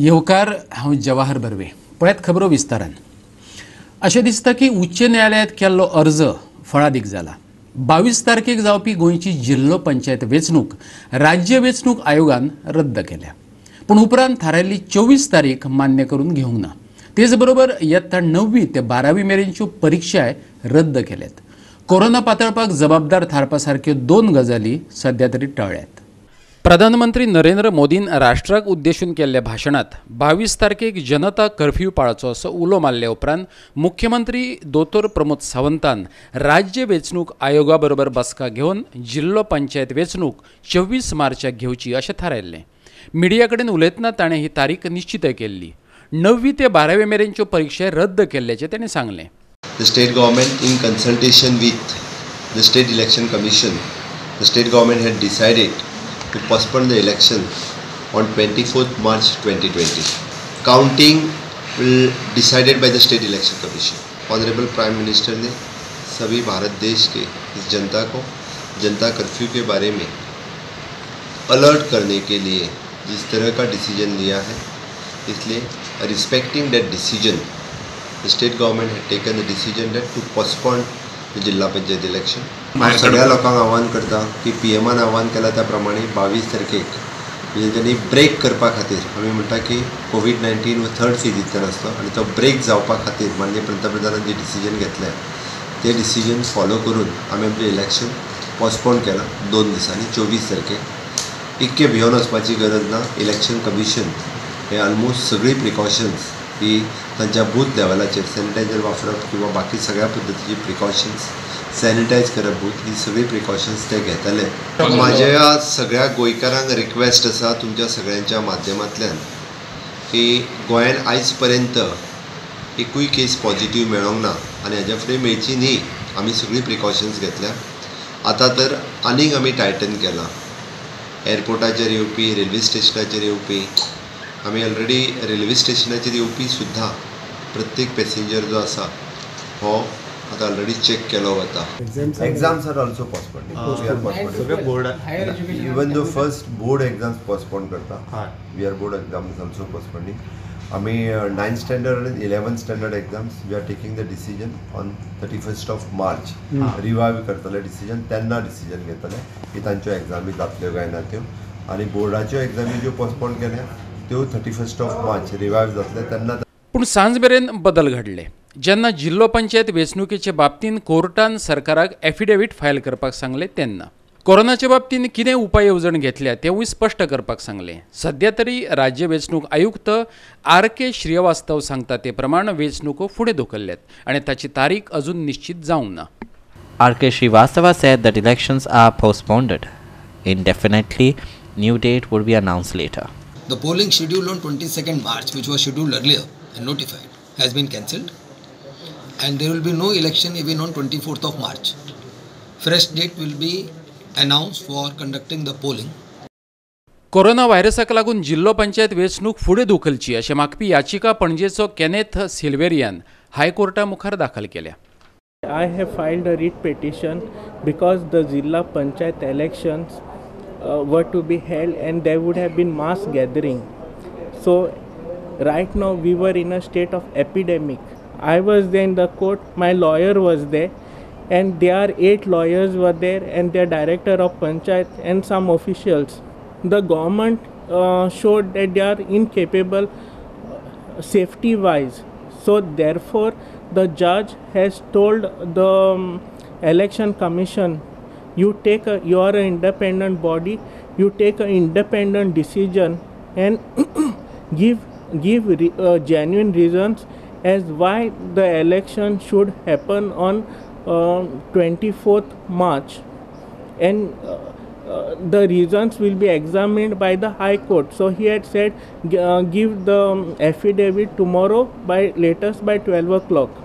येवकार, हांव जवाहर बर्वे. पळयात खबरो विस्तारान. अशें दिसता की उच्च न्यायालयांत केल्लो अर्ज फळादीक जाला. 22 तारखेक जावपी गोंयची जिल्लो पंचायत वेंचणूक राज्य वेंचणूक आयोगान रद्द केल्या, पूण उपरांत थारायल्ली 24 तारीख मान्य करून घेवंक ना. तेच बरोबर यत्ता 9वी ते 12वी मेरेनच्यो परिक्षाय रद्द केल्यात. कोरोना पातळपाक जबाबदार थारपा सारक्यो 2 गजाली सध्या तरी टळ्ळ्यात. प्रधानमंत्री नरेंद्र मोदीन राष्ट्राक उद्देशून केल्ल्या भाशणांत 22 तारखेक जनता कर्फ्यू पाळचो असो उलो मारल्या उपरांत मुख्यमंत्री दोतोर प्रमोद सावंतान राज्य वेंचणूक आयोगा बरोबर बसका घेवन जिल्लो पंचायत वेंचणूक 24 मार्चाक घेवची अशें थारायल्लें. मिडिया कडेन उलयतना ताणें ही तारीख निश्चितय केल्ली. 9वी ते 12वी मेरेनच्यो परिक्षा रद्द केल्ल्याचें ताणें सांगलें. The state government in consultation with the state election commission, the state government had decided to postpone the election on 24th March 2020. Counting will decided by the State Election Commission. Honorable Prime Minister ने सभी भारत देश K इस जनता को जनता curfew K बारे में alert करने K लिए जिस तरह का डिसीजन लिया है, इसलिए respecting that decision the state government had taken the decision that to postpone the Jilla Panchayat election. हांव सगळ्या लोकांक आव्हान करता की पीएमान आव्हान केलां त्या प्रमाणे 22 तारखेक म्हणजे त्यांनी ब्रेक करपा खातीर, आमी म्हणटा की कोवीड-19 हो थर्ड फेजींतल्यान आसलो आनी तो ब्रेक जावपा खातीर माननीय पंतप्रधानान जे डिसिजन घेतलें ते डिसिजन फॉलो करून आमी आमचें इलेक्शन पोस्टपोन केलां 2 दिसांनी 24 तारखेक. इतकें भियोन वचपाची गरज ना. इलेक्शन कमिशन हे ऑलमोस्ट सगळीं प्रिकॉशन्स ही तांच्या बूथ लेवलाचेर सॅनिटायझर वापरप किंवा बाकी सगळ्या पद्दतीची प्रिकॉशन्स, सॅनिटायज करप बूथ, ही सगळी प्रिकॉशन्स ते घेतले. म्हाज्या सगळ्या गोंयकारांक रिक्वेस्ट आसा तुमच्या सगळ्यांच्या माध्यमांतल्यान की गोंयान आयज पर्यंत एकूय केस पॉझिटीव मेळोंक ना आनी हाज्या फुडें मेळची न्ही. आमी सगळीं प्रिकॉशन्स घेतल्या. आतां तर आनीक आमी टायटन केलां. एअरपोर्टाचेर येवपी, रेल्वे स्टेशनाचेर येवपी, आमी ऑलरेडी रेल्वे स्टेशनाचेर येवपी सुद्दां प्रत्येक पॅसेंजर जो आसा हो आतां ऑलरेडी चॅक केलो वता. Exams are also postponed. Even though first board exams postpone करता, we are board exams also postponing. आमी 9th standard आनी 11th standard exams we are taking the decision on 31st of March. Revive करतले decision, तेन्ना decision घेतले की तांच्यो एग्जामी जातल्यो काय ना त्यो. आनी बोर्डाच्यो एग्जामी ज्यो पोस्टपोन केल्या त्यो 31st of March revive जातले तेन्ना. पूण सांज मेरेन बदल घडले जेन्ना जिल्लो पंचायत वेंचणुकेचे बाबतींत कोर्टान सरकाराक एफिडेवीट फायल करपाक सांगलें तेन्ना. कोरोनाचे बाबतींत कितें उपाय येवजण घेतल्या तेवूय स्पश्ट करपाक सांगलें. सध्या तरी राज्य वेंचणूक आयुक्त आर.के. श्रीवास्तव सांगता ते प्रमाण वेंचणुको फुडें धुकल्ल्यात आनी ताची तारीख अजून निश्चित जावंक ना. R.K. Srivastava said that elections are postponed indefinitely. New date would be announced later. The polling schedule on 22nd March, which was scheduled earlier and notified, has been cancelled, and there will be no election even on 24th of March. Fresh date will be announced for conducting the polling. Corona व्हायरसाक लागून जिल्लो पंचायत वेंचणूक फुडें धुकलची अशें मागपी याचिका पणजेचो Kenneth सिल्वेरियान हायकोर्टा मुखार दाखल केल्या. I have filed a writ petition because the Zilla Panchayat elections were to be held and there would have been mass gathering. So right now we were in a state of epidemic. I was there in the court, my lawyer was there, and there are 8 lawyers were there and their director of panchayat and some officials. The government showed that they are incapable safety wise. So therefore the judge has told the election commission, you are an independent body, you take an independent decision and give genuine reasons as why the election should happen on 24th March, and the reasons will be examined by the High Court. So he had said give the affidavit tomorrow by latest by 12 o'clock.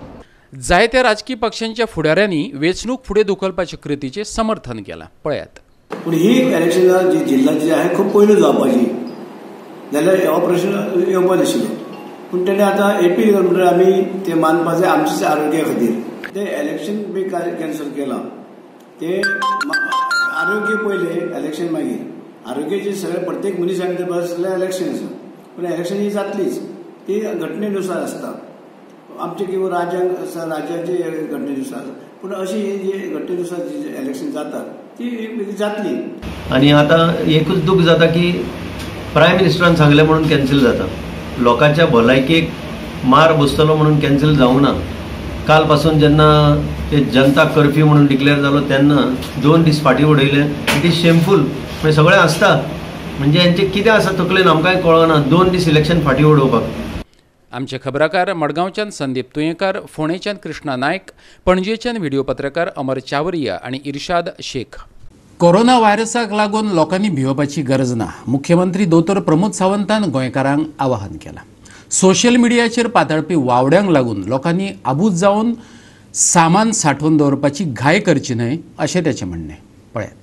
जायत्या राजकीय पक्षांच्या फुडाऱ्यांनी वेंचणूक फुडें धुकलपाचे कृतीचें समर्थन केलां. पळयात. पूण ही इलेक्शनां जी जिल्ल्याची आहे खूब पयलू जावपाची जाल्यार हो प्रश्न येवपा नाशिल्लो. पूण तेणें आतां एपील केलें म्हणटकीर आमी तें मानपा जाय आमच्याच आरोग्या खातीर. तें इलेक्शन बी कॅन्सल केलां तें आरोग्य पयलें, इलेक्शन मागीर. आरोग्याचे सगळे प्रत्येक मनशान ते बसलें इलेक्शन आसा. पूण इलेक्शन ही जातलीच, ती घटनेनुसार आसता आमचे किंवा राज्यांक आसा, राज्याचे घटनेनुसार. पूण अशी जी घटनेनुसार जी इलेक्शन जाता ती जातली. आनी आतां एकूच दूख जाता की प्रायम मिनिस्टरान सांगलें म्हणून कॅन्सील जाता, लोकांच्या भलायकेक मार बसतलो म्हणून कॅन्सील जावंक ना. काल पासून जेन्ना ते जनता कर्फ्यू म्हणून डिक्लेअर जालो तेन्ना 2 दीस फाटीं उडयले. It is shameful. म्हणजे सगळें आसता, म्हणजे हेंचें कितें आसा तकलेन आमकांय कळना. 2 दीस इलेक्शन फाटीं उडोवपाक. आमचे खबराकार मडगांवच्यान संदीप तुयेंकार, फोंडेच्यान कृष्णा नायक, पणजेच्यान व्हिडिओ पत्रकार अमर चावरिया आनी इर्शाद शेख. कोरोना व्हायरसाक लागून लोकांनी भियोवपाची गरज ना. मुख्यमंत्री दोतोर प्रमोद सावंतान गोंयकारांक आवाहन केलां. सोशल मिडियाचेर पातळपी वावड्यांक लागून लोकांनी आबूज जावन सामान सांठोवन दवरपाची घाय करची न्हय अशें ताचें म्हणणें. पळयात.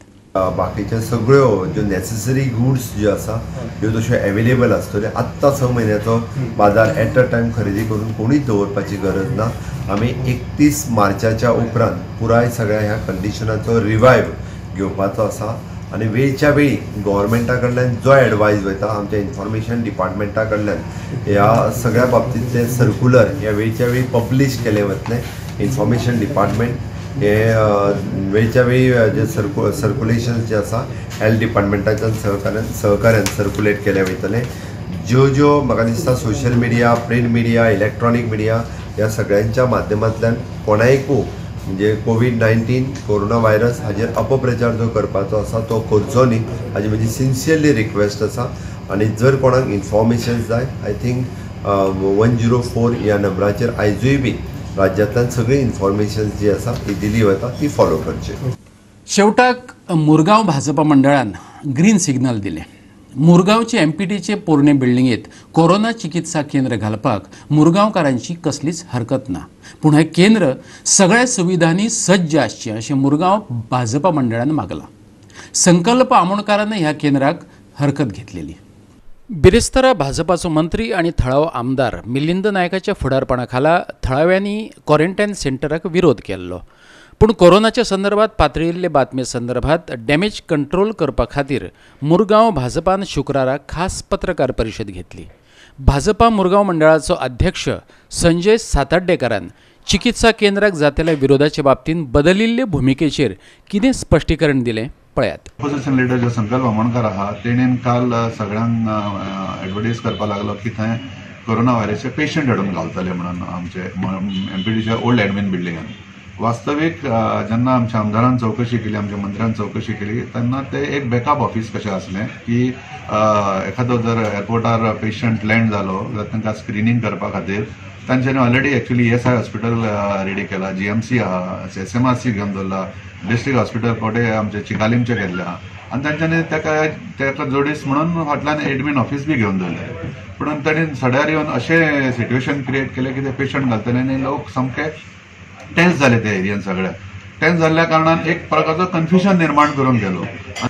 बाकीचे सगळ्यो ज्यो नेसेसरी गुड्स ज्यो आसा त्यो तश्यो एवेलेबल आसतल्यो. आत्तां 6 म्हयन्याचो बाजार एट अ टायम खरेदी करून कोणीच दवरपाची गरज ना. आमी 31 मार्चाच्या उपरांत पुराय सगळ्या ह्या कंडिशनाचो रिवायव घेवपाचो आसा आनी वेळच्या वेळी गव्हर्मेंटा कडल्यान जो एडवायज वयता आमच्या इन्फॉर्मेशन डिपार्टमेंटा कडल्यान ह्या सगळ्या बाबतींतले सर्कुलर ह्या वेळच्या वेळी पब्लीश केले वतले. इन्फॉर्मेशन डिपार्टमेंट हे वेळच्या वेळी जे सर्कुलेशन जे आसा हेल्थ डिपार्टमेंटाच्या सहकार्यान सर्कुलेट केले वयतले. ज्यो ज्यो म्हाका दिसता social media, print media, electronic media ह्या सगळ्यांच्या माध्यमांतल्यान कोणायकू म्हणजे कोवीड-19 कोरोना व्हायरस हाजेर अपप्रचार जो करपाचो आसा तो करचो न्ही हाजी म्हजी सिन्सियरली रिक्वेस्ट आसा. आनी जर कोणाक इन्फॉर्मेशन जाय I think 104 ह्या नंबराचेर आयजूय बी राज्यांतल्यान सगळी इन्फॉर्मेशन जी आसा ती दिली वता, ती फॉलो करची. शेवटाक मुरगांव भाजपा मंडळान ग्रीन सिग्नल दिलें. मुरगांवचे एमपीटीचे पोरणे बिल्डिंगेत कोरोना चिकित्सा केंद्र घालपाक मुरगांवकारांची कसलीच हरकत ना, पूण हें केंद्र सगळ्या सुविधांनी सज्ज आसचें अशें मुरगांव भाजपा मंडळान मागलां. संकल्प आमोणकारान ह्या केंद्राक हरकत घेतलेली. बिरेस्तारा भाजपाचो मंत्री आनी थळावो आमदार मिलिंद नायकाच्या फुडारपणा खाला थळाव्यांनी क्वॉरंटायन सेंटराक विरोध केल्लो. पूण कोरोनाच्या संदर्भात पातळिल्ले बातमे संदर्भात डॅमेज कंट्रोल करपा खातीर मुरगांव भाजपान शुक्रारा खास पत्रकार परिशद घेतली. भाजपा मुरगांव मंडळाचो अध्यक्ष संजय साताड्डेकारान चिकित्सा केंद्राक जातेल्या विरोधाचे बाबतींत बदलिल्ले भुमिकेचेर कितें स्पश्टीकरण दिलें पळयात. ऑपोजिशन लिडर जो संकल्प आमोणकर आहा तेणेन काल सगळ्यांक एडवर्टायज करपाक लागलो की थंय कोरोना व्हायरसचे पेशंट हाडून घालतले म्हणून आमचे एमपीडीच्या ओल्ड एडमिन बिल्डिंगान. वास्तवीक जेन्ना आमच्या आमदारान चवकशी केली, आमच्या मंत्र्यान चवकशी केली तेन्ना ते एक बॅकअप ऑफिस कशें आसलें की एखादो जर एअरपोर्टार पेशंट लँड जालो जाल्यार तांकां स्क्रिनींग करपा खातीर तांच्यांनी already actually ESI hospital ready केला, जीएमसी आहा, एसएमआरसी घेवन दवरला, डिस्ट्रिक्ट हॉस्पिटल कोटे आमचे चिकालीमचे केल्ले आहा आनी तांच्यांनी ताका जोडीस म्हणून फाटल्यान एडमीन ऑफिस बी घेवन दवरलें. पूण तांणी सड्यार येवन अशें सिट्युएशन क्रिएट केलें की ते पेशंट घालतले आनी लोक सामके टेन्स जाले त्या एरियान सगळ्या. टेन्स जाल्ल्या कारणान एक प्रकारचो कन्फ्युजन निर्माण करून गेलो.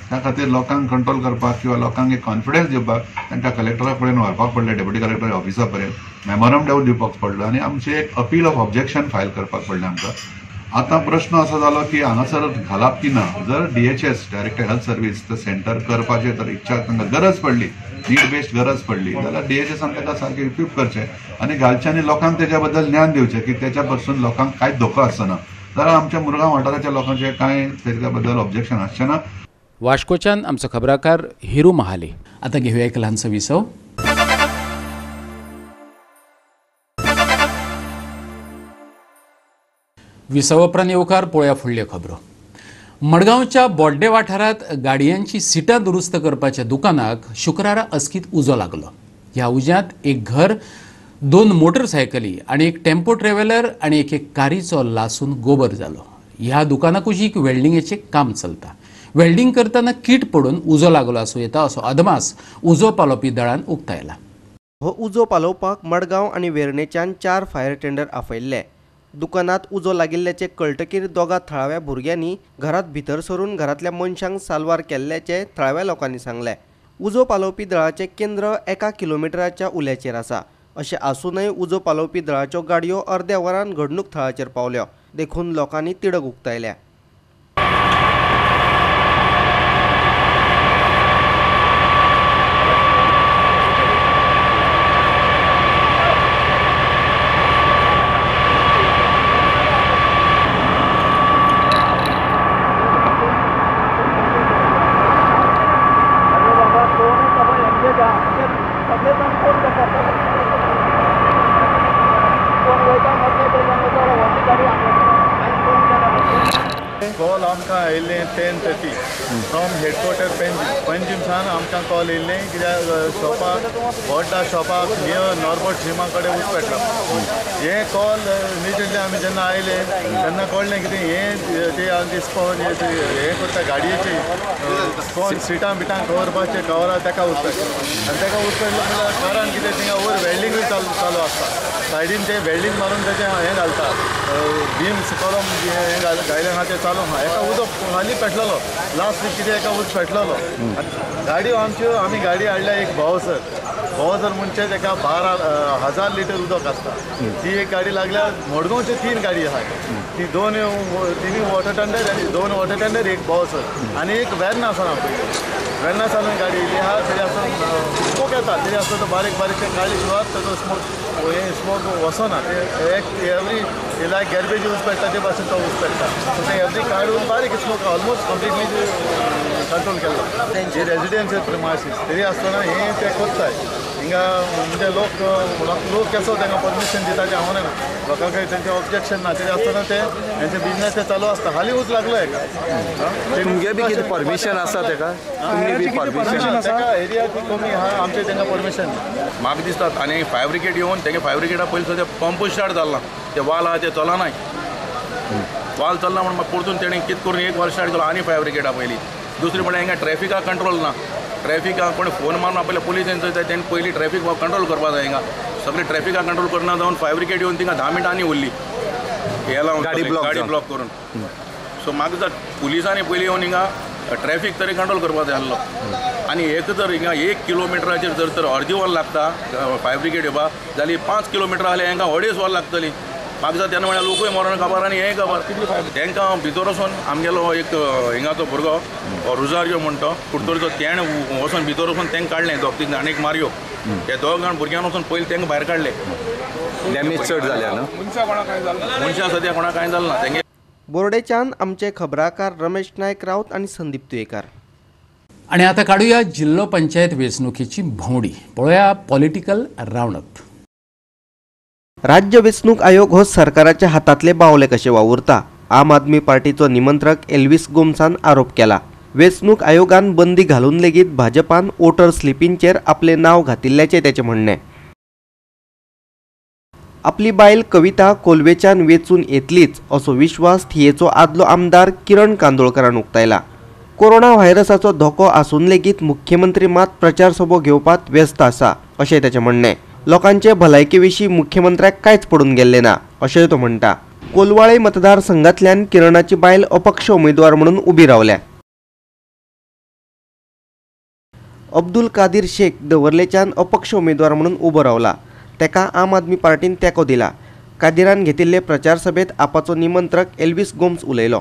त्या खातीर लोकांक कंट्रोल करपाक किंवा लोकांक एक कॉन्फिडन्स दिवपाक तांकां कलेक्टरा कडेन व्हरपाक पडलें, डेप्युटी कलेक्टर ऑफिसा पर्यंत मेमोरंडम दिवपाक पडलो आनी आमचें एक अपील ऑफ ऑब्जेक्शन फायल करपाक पडलें आमकां. आतां प्रश्न असो जालो की हांगासर घालप की ना. जर डीएचएस डायरेक्टर हेल्थ सर्वीस तर सेंटर करपाचें तर इच्छा तांकां गरज पडली, नीड बेस्ड गरज पडली जाल्यार डीएचएसान ताका सारकें इक्वीप करचें आनी घालचें आनी लोकांक तेच्या बद्दल ज्ञान दिवचें की तेच्या पासून लोकांक कांयच धोको आसना. जाल्यार आमच्या मुरगांव वाठाराच्या लोकांचें कांय तेच्या बद्दल ऑब्जेक्शन आसचें ना. वास्कोच्यान आमचो खबराकार हिरू महाले. आतां घेवया एक ल्हानसो विसव. विसव उपरांत येवकार पळोवया फुडल्यो खबरो. मडगांवच्या बोड्डे वाठारांत गाडयांची सिटां दुरुस्त करपाच्या दुकानाक शुक्रारा अचकीत उजो लागलो. ह्या उज्यांत एक घर, 2 मोटरसायकली आनी एक टेम्पो ट्रॅव्हलर आनी एक कारीचो लासून गोबर जालो. ह्या दुकाना कुशीक वेल्डिंगेचें काम चलता. वेल्डिंग करतना कीट पडून उजो लागलो आसूं येता असो अदमास उजो पालोवपी दळान उक्तायला. हो उजो पालोवपाक मडगांव आनी वेर्णेच्यान 4 फायर टेंडर आपयल्ले. दुकानात उजो लागिल्ल्याचे कळटकीर दोगा थळाव्या भुरग्यांनी घरात भितर सरून घरांतल्या मनशांक साल्वार केल्ल्याचे थळाव्या लोकांनी सांगलें. उजो पालोवपी दळाचें केंद्र 1 किलोमिटराच्या उल्याचेर आसा. अशें आसूनय उजो पालोवपी दळाच्यो गाडयो अर्द्या वरान घडणूक थळाचेर पावल्यो, देखून लोकांनी तिडक उक्तायल्या. कॉल आमकां आयिल्लें 10:30 फ्रॉम हेडक्वॉर्टर पेंजीम. पेंजीमसान आमकां कॉल येयल्लें कित्याक शॉपाक व्हडा शॉपाक नियर नॉर्बर्ट जिमा कडेन उज पेटला. हें कॉल इमिजिएटली आमी जेन्ना आयले तेन्ना कळ्ळें कितें हें ते आमचे स्पॉन हें करता गाडयेची स्पॉन सिटां बिटां कवरपाचें कवरां ताका उज पेटलें. आनी ताका उज पेटलें म्हणल्यार कारण कितें थिंगा वयर वेल्डिंगूय चालू आसता, सायडीन ते वेल्डींग मारून तेजें हें घालता बीम्स कॉलम हें घायलें आहा तें चालू आहा. एका उदक हाली पेटलेलो लास्ट वीक कितें एका उदक पेटलेलो. गाडयो आमच्यो आमी गाडी हाडल्या एक भावसर भावसर म्हणजे तेका 12,000 लिटर उदक आसता. ती एक गाडी लागल्या. मडगांवच्यो 3 गाडी आहा, ती 3 वॉटर टेंडर आनी 2 वॉटर टेंडर एक भावसर आनी एक वेर्ना आसा. वेर्ना सावन गाडी येयली आहा. तरी आसतना स्मोक येता, तरी आसतना तो बारीक बारीक ते काळी शिवार ताचो स्मोक हें स्मोक वचना. ते एक एवरी लायक गॅर्बेज यूज पेट्टा ते भाशेन तो यूज पेट्टा. सो ते एवरी काडून बारीक स्मोक ऑलमोस्ट कंप्लिटली कंट्रोल केल्लो. हे रेजिडेन्शियल प्रिमायसीस तरी आसतना हें ते करताय हिंगा म्हणजे लोक लोक कसो तांकां परमिशन दिता तें हांव जाणा, लोकांक तेंचें ऑब्जेक्शन ना, तरी आसतना ते तेंचे बिजनेस ते चालू आसता. हालीं उज लागलो हेका. तुमगे बी कितें परमिशन आसा तेका? परमिशन ताका एरिया कमी आहा आमचें, तांकां परमिशन ना. म्हाका दिसता आनी फायर ब्रिगेड येवन तेगे फायर ब्रिगेडा पयलीं सद्या पंप स्टार्ट जाला, ते वाल आहा ते चलनाय, वाल चलना म्हण मागीर परतून तेणें कितें करून एक वाल स्टार्ट केलो आनी फायर ब्रिगेडा पयलीं. दुसरें म्हणल्यार हिंगा ट्रॅफिकाक कंट्रोल ना. ट्रॅफिकाक कोण फोन मारून आपल्या पुलिसांचो तेणें पयलीं ट्रॅफीक कंट्रोल करपाक जाय. हिंगा सगळें ट्रॅफिकाक कंट्रोल करना जावन फायर ब्रिगेड येवन थिंगा 10 मिनटांनी उरली हे लावन गाडी ब्लॉक करून. सो म्हाका दिसता पुलिसांनी पयलीं येवन हिंगा ट्रॅफीक तरी कंट्रोल करपाक जाय आसलो. आनी एक जर हिंगा 1 किलोमिटराचेर जर तर अर्दी वर लागता फायर ब्रिगेड येवपाक जाल्यार 5 किलोमिटर जाल्यार हांकां 2.5 वर लागतली. म्हाका दिसता तेन्ना म्हणल्यार लोकूय मरोन खबर आनी हेंय खबर. तांकां भितर वचून आमगेलो एक हिंगाचो भुरगो रुजारियो म्हण तो कुडतरीचो, तेणें वचून भितर वचून तांकां काडलें 2-3 जाण एक मारयो. ते 2 जाण भुरग्यान वचून पयलीं तांकां भायर काडले. डॅमेज चड जाल्या न्हू मनशां सद्या कोणाक कांय जालें ना. तेंगे बोर्डेच्यान आमचे खबराकार रमेश नायक राऊत आनी संदीप तुयेकार. आनी आतां काडुया जिल्लो पंचायत वेंचणुकेची भोंवडी, पळोवया पॉलिटिकल रावंडअप. राज्य वेंचणूक आयोग हो सरकाराच्या हातांतले बावले कशे वावुरता. आम आदमी पार्टीचो निमंत्रक एल्विस गोम्सान आरोप केला. वेंचणूक आयोगान बंदी घालून लेगीत भाजपान वोटर स्लिपींचेर आपलें नांव घातिल्ल्याचें तेचें म्हणणें. आपली बायल कविता कोलवेच्यान वेंचून येतलीच असो विश्वास थियेचो आदलो आमदार किरण कांदोळकरान उक्तायला. कोरोना व्हायरसाचो धोको आसून लेगीत मुख्यमंत्री मात प्रचार सभो घेवपात व्यस्त आसा अशें ताचें म्हणणें. लोकांचे भलायके विशीं मुख्यमंत्र्याक कांयच पडून गेल्लें ना अशेंय तो म्हणटा. कोलवाळे मतदारसंघांतल्यान किरणाची बायल अपक्ष उमेदवार म्हणून उबी रावल्या. अब्दुल कादीर शेख दवर्लेच्यान अपक्ष उमेदवार म्हणून उबो रावला. तेका आम आदमी पार्टीन तेंको दिला. कादीरान घेतिल्ले प्रचार सभेत आपाचो निमंत्रक एल्विस गोम्स उलयलो.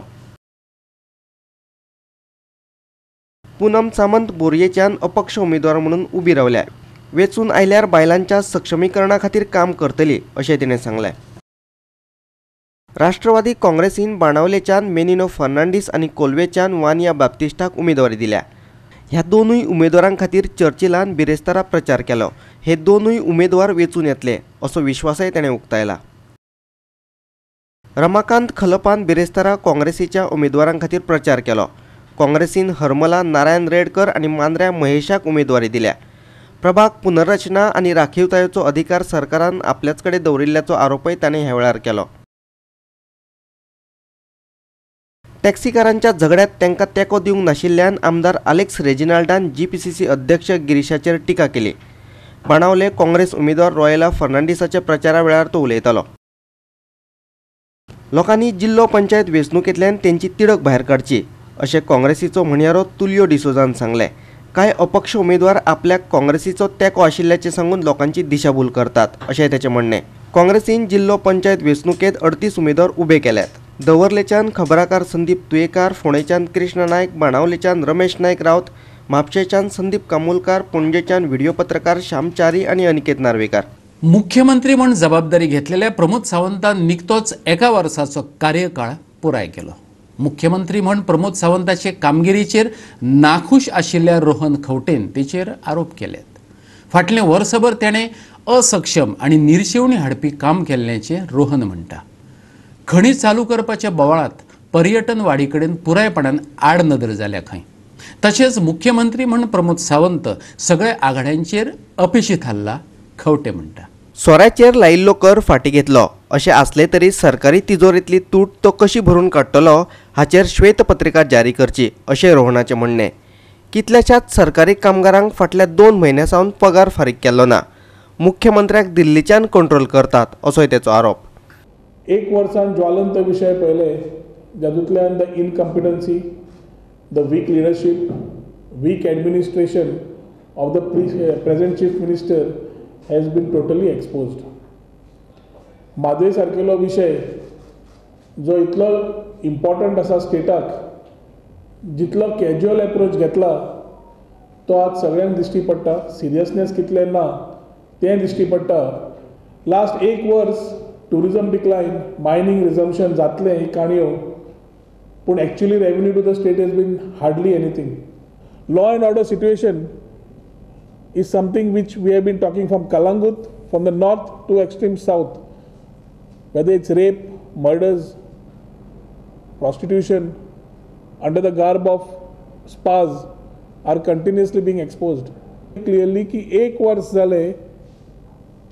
पूनम सामंत बोरयेच्यान अपक्ष उमेदवार म्हणून उबी रावल्या. वेंचून आयल्यार बायलांच्या सक्षमीकरणा खातीर काम करतली अशें तिणें सांगलें. राष्ट्रवादी काँग्रेसीन बाणावलेच्यान मेनिनो फर्नांडीस आनी कोलवेच्यान वानिया बाप्तिस्टाक उमेदवारी दिल्या. ह्या दोनूय उमेदवारां खातीर चर्चिलान बिरेस्तारा प्रचार केलो. हे दोनूय उमेदवार वेंचून येतले असो विश्वासय ताणें उक्तायला. रमाकांत खलपान बिरेस्तारा काँग्रेसीच्या उमेदवारां खातीर प्रचार केलो. काँग्रेसीन हरमला नारायण रेडकर आनी मांद्र्या महेशाक उमेदवारी दिल्या. प्रभाग पुनर्रचना आनी राखीवतायेचो अधिकार सरकारान आपल्याच कडेन दवरिल्ल्याचो आरोपय ताणें ह्या वेळार केलो. टॅक्सीकारांच्या झगड्यांत तांकां तेंको दिवंक नाशिल्ल्यान आमदार आलेक्स रेजिनाल्डान जीपीसीसी अध्यक्ष गिरीशाचेर टिका केली. बाणावले काँग्रेस उमेदवार रॉयला फर्नांडीसाच्या प्रचारा वेळार तो उलयतालो. लोकांनी जिल्लो पंचायत वेंचणुकेंतल्यान तेंची तिडक भायर काडची अशें काँग्रेसीचो म्हणयारो तुलियो डिसोजान सांगलें. कांय अपक्ष उमेदवार आपल्याक काँग्रेसीचो तेंको आशिल्ल्याचें सांगून लोकांची दिशाभूल करतात अशें ताचें म्हणणें. काँग्रेसीन जिल्लो पंचायत वेंचणुकेंत 38 उमेदवार उबे केल्यात. दवर्लेच्यान खबराकार संदीप तुयेकार, फोंडेच्यान कृष्ण नायक, बाणावलेच्यान रमेश नायक राऊत, म्हापशेच्यान संदीप कामोलकार, पणजेच्यान व्हिडिओ पत्रकार श्याम च्यारी आनी अनिकेत नार्वेकार. मुख्यमंत्री म्हूण जबाबदारी घेतलेल्या प्रमोद सावंतान निकतोच एका वर्साचो कार्यकाळ पुराय केलो. मुख्यमंत्री म्हूण प्रमोद सावंताचे कामगिरीचेर नाखूश आशिल्ल्या रोहन खंवटेन तेचेर आरोप केल्यात. फाटलें वर्सभर तेणें असक्षम आनी निर्शेवणी हाडपी काम केल्ल्याचें रोहन म्हणटा. खणी चालू करपाच्या बोवाळांत पर्यटन वाडी कडेन पुरायपणान आडनदर जाल्या खंय. तशेंच मुख्यमंत्री म्हण प्रमोद सावंत सगळ्या आघाड्यांचेर अपेशी थारला खवटे म्हणटा. सोऱ्याचेर लायिल्लो कर फाटीं घेतलो अशें आसलें तरी सरकारी तिजोरेंतली तूट तो कशी भरून काडटलो हाचेर श्वेतपत्रिका जारी करची अशें रोहनाचें म्हणणें. कितल्याशाच सरकारी कामगारांक फाटल्या 2 म्हयन्यां सावन पगार फारीक केल्लो ना. मुख्यमंत्र्याक दिल्लीच्यान कंट्रोल करतात असोय तेचो आरोप. एक वर्सान ज्वालंत विशय पळयले जातूंतल्यान the incompetency, the weak leadership, weak administration of the present chief minister has been totally exposed. Mhadei सारकेलो विशय जो इतलो इम्पॉर्टंट आसा स्टेटाक, जितलो कॅज्युअल एप्रोच घेतला तो आज सगळ्यांक दिश्टी पडटा. सिरियसनेस कितलें ना तें दिश्टी पडटा. लास्ट एक वर्स टुरिजम डिक्लायन, मायनींग रिजम्पशन जातलें ही काणयो, पूण actually revenue to the state has been hardly anything. Law and order situation is something which we have been talking from Calangute, from the north to extreme south, whether it's rape, murders, prostitution under the garb of spas are continuously being exposed. Clearly ki ek varsh zale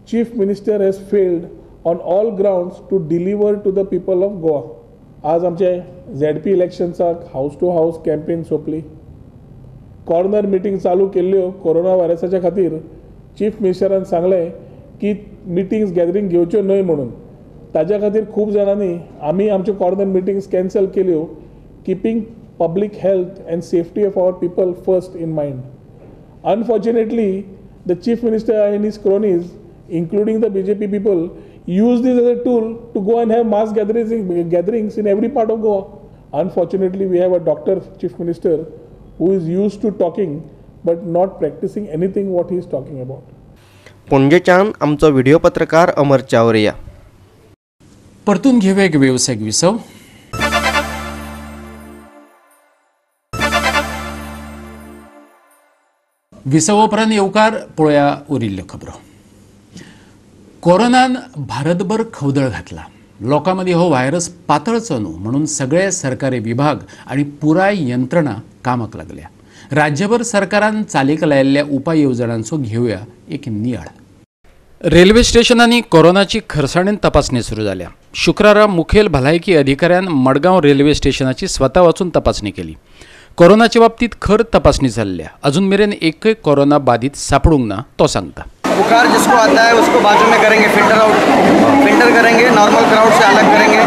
Chief Minister has failed on all grounds to deliver to the people of Goa. आज आमचे ZP इलेक्शन्साक house to house campaign सोंपली, corner meeting चालू केल्ल्यो corona व्हायरसाच्या खातीर. Chief मिनिस्टरान सांगलें की meetings gathering घेवच्यो न्हय म्हणून. ताज्या खातीर खूब जाणांनी आमी आमच्यो कॉर्नर मिटिंग्स कॅन्सल केल्यो, keeping public health and safety of our people first in mind. Unfortunately the chief minister and his cronies, including the BJP people, use this as a tool to go and have mass gatherings in every part of Goa. Unfortunately, we have a doctor chief minister who is used to talking but not practicing anything what he is talking about. पणजेच्यान आमचो video पत्रकार अमर चावरिया. परतून घेऊया एक वेवसायिक विसव. विसव उपरांत येवकार पळोवया उरिल्ल्यो खबरो. कोरोनान भारतभर खवदळ घातला. लोकां मदीं हो व्हायरस पातळचो न्हू म्हणून सगळे सरकारी विभाग आनी पुराय यंत्रणा कामाक लागल्या. राज्यभर सरकारान चालीक लायिल्ल्या उपाय येवजणांचो घेवया एक नियाळ. रेल्वे स्टेशनांनी कोरोनाची खरसाणेन तपासणी सुरू जाल्या. शुक्रारा मुखेल भलायकी अधिकाऱ्यान मडगांव रेल्वे स्टेशनाची स्वता वचून तपासणी केली. कोरोनाच्या बाबतीत खर तपासणी जाल्ल्या. अजून मेरेन एकय कोरोना बाधित सापडूंक ना तो सांगता. बुखार जिसको आता है उसको बाजू में करेंगे, फिल्टर आउट फिल्टर करेंगे, नॉर्मल क्राउड से अलग करेंगे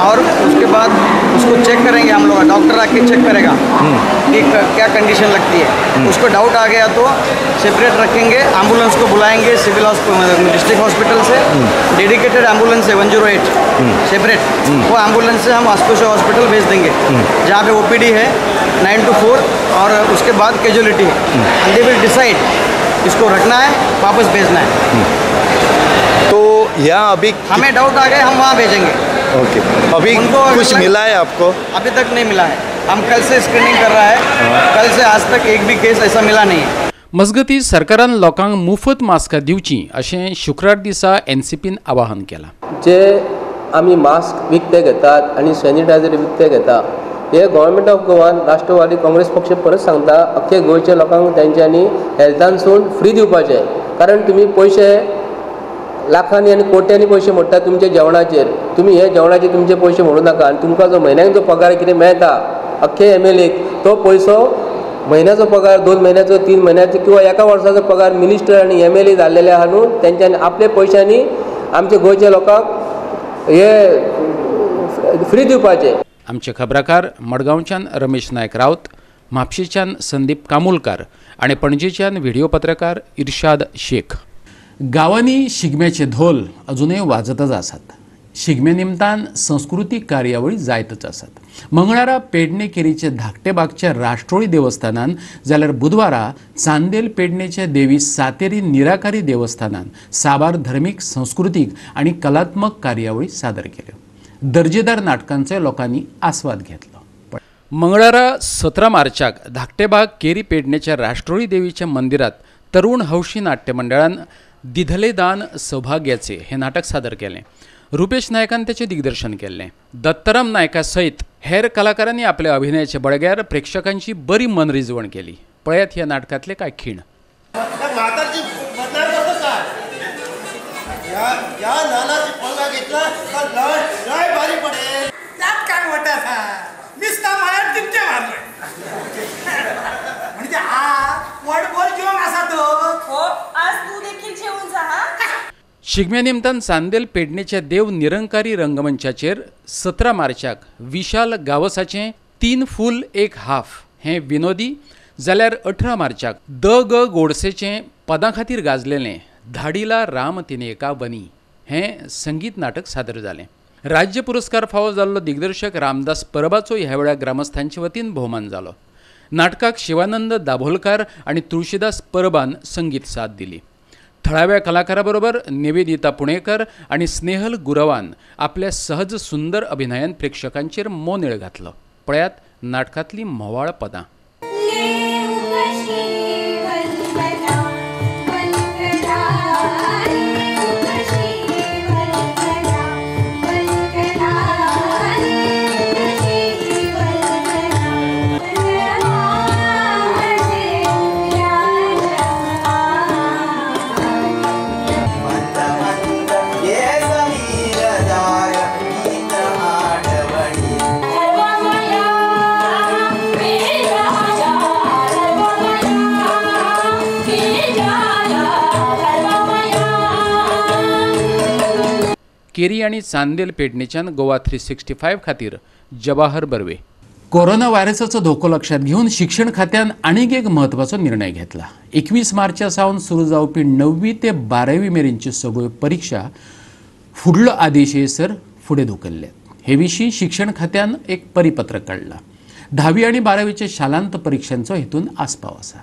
और उसके बाद उसको चेक करेंगे हम लोग. डॉक्टर आके चेक करेगा कि क्या कंडीशन लगती है. उसको डाउट आ गया तो सेपरेट रखेंगे, एम्बुलेंस को बुलाएंगे सिविल हॉस्पिटल डिस्ट्रिक्ट हॉस्पिटल से. डेडिकेटेड एम्बुलेंस है 108 सेपरेट, वो एम्बुलेंस से हम वास्को हॉस्पिटल भेज देंगे जहाँ पे OPD है 9 to 4 और उसके बाद कैजुअलिटी है. एंड they will decide इसको रखना है वापस भेजना है. तो यहाँ अभी हमें डाउट आ गए हम वहाँ भेजेंगे. ओके, अभी उनको कुछ मिला है आपको? अभी तक नहीं मिला है. हम कल से स्क्रीनिंग कर रहा है, कल से आज तक एक भी केस ऐसा मिला नहीं है. मजगती सरकारान लोकांक मुफत मास्कां दिवची अशें शुक्रार दिसा एनसीपीन आवाहन केलां. जे आमी मास्क विकते घेतात आनी सॅनिटायझर विकते घेता हे गव्हर्मेंट ऑफ गोवान राष्ट्रवादी काँग्रेस पक्ष परत सांगता अख्खे गोंयच्या लोकांक तेंच्यांनी हेल्थानसून फ्री दिवपाचें. कारण तुमी पयशे लाखांनी आनी कोट्यांनी पयशे मोडटा तुमच्या जेवणाचेर, तुमी हे जेवणाचेर तुमचे पयशे मोडूं नाका. आनी तुमकां जो म्हयन्याक जो पगार कितें मेळटा अख्खे MLA तो पयसो म्हयन्याचो पगार 2 म्हयन्याचो 3 म्हयन्याचो किंवा एका वर्साचो पगार मिनिस्टर आनी MLA जाल्लेले आहा न्हू तेंच्यांनी आपले पयशांनी आमच्या गोंयच्या लोकांक हे फ्री दिवपाचें. आमचे खबराकार मडगांवच्यान रमेश नायक राऊत, म्हापशेच्यान संदीप कामुलकार आनी पणजेच्यान व्हिडिओ पत्रकार इर्शाद शेख. गांवांनी शिगम्याचे धोल अजूनय वाजतच आसात. शिगम्या निमतान संस्कृतीक कार्यावळी जायतच आसात. मंगळारा पेडणे केरीचे धाकटेबागच्या राष्ट्रोळी देवस्थानान जाल्यार बुधवारा चांदेल पेडणेच्या देवी सातेरी निराकारी देवस्थानान साबार धर्मीक संस्कृतीक आनी कलात्मक कार्यावळी सादर केल्यो. दर्जेदार नाटकांचो लोकांनी आस्वाद घेतलो. मंगळारा 17 मार्चाक धाकटेबाग केरी पेडणेच्या राष्ट्रोळी देवीच्या मंदिरात तरुण हौशी नाट्य मंडळान दिधले दान सौभाग्याचे हे नाटक सादर केलें. रुपेश नायकान तेचें दिग्दर्शन केल्लें. दत्तराम नायका सयत हेर कलाकारांनी आपल्या अभिनयाच्या बळग्यार प्रेक्षकांची बरी मनरिजवण केली. पळयात ह्या नाटकांतले कांय खीण. शिगम्या निमतान चांदेल पेडणेच्या देव निरंकारी रंगमंचाचेर 17 मार्चाक विशाल गावसाचें 3 फूल 1 हाफ हें विनोदी, जाल्यार 18 मार्चाक the ग गोडसेचें पदां खातीर गाजलेलें धाडीला राम तिनेका वनी हें संगीत नाटक सादर जालें. राज्य पुरस्कार फावो जाल्लो दिग्दर्शक रामदास परबाचो ह्या वेळार ग्रामस्थांचे वतीन भोवमान जालो. नाटकाक शिवानंद दाभोलकार आनी तुळशीदास परबान संगीत साथ दिली. थळाव्या कलाकाराबरोबर निवेदिता पुणेकर आनी स्नेहल गुरवान आपल्या सहज सुंदर अभिनयान प्रेक्षकांचेर मोनेळ घातलो. पळयात नाटकांतली म्होवाळ पदां. केरी आनी चांदेल पेडणेच्यान गोवा 365 खातीर जवाहर बर्वे. कोरोना व्हायरसाचो धोको लक्षात घेवन शिक्षण खात्यान आनीक एक म्हत्वाचो निर्णय घेतला. 21 मार्चा सावन सुरू जावपी 9वी ते 12वी मेरेनच्यो सगळ्यो परिक्षा फुडलो आदेश येसर फुडें धुकल्ल्यात. हे विशीं शिक्षण खात्यान एक परिपत्रक काडलां. 10वी आनी 12वीच्या शालांत परिक्षांचो हेतून आस्पाव आसा.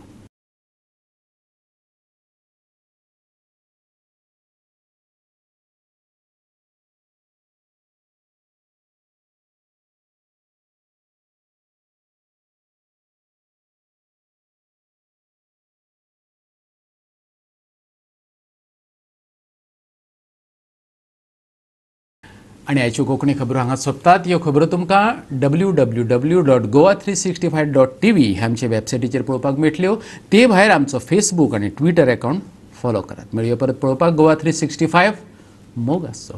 आनी आयच्यो कोंकणी खबरो हांगा सोंपतात. ह्यो खबरो तुमकां www.goa365.tv ह्या आमच्या वेबसायटीचेर पळोवपाक मेळटल्यो. ते भायर आमचो फेसबूक आनी ट्विटर अकावंट फॉलो करात. मेळयो परत पळोवपाक गोवा 365. मोग आसचो.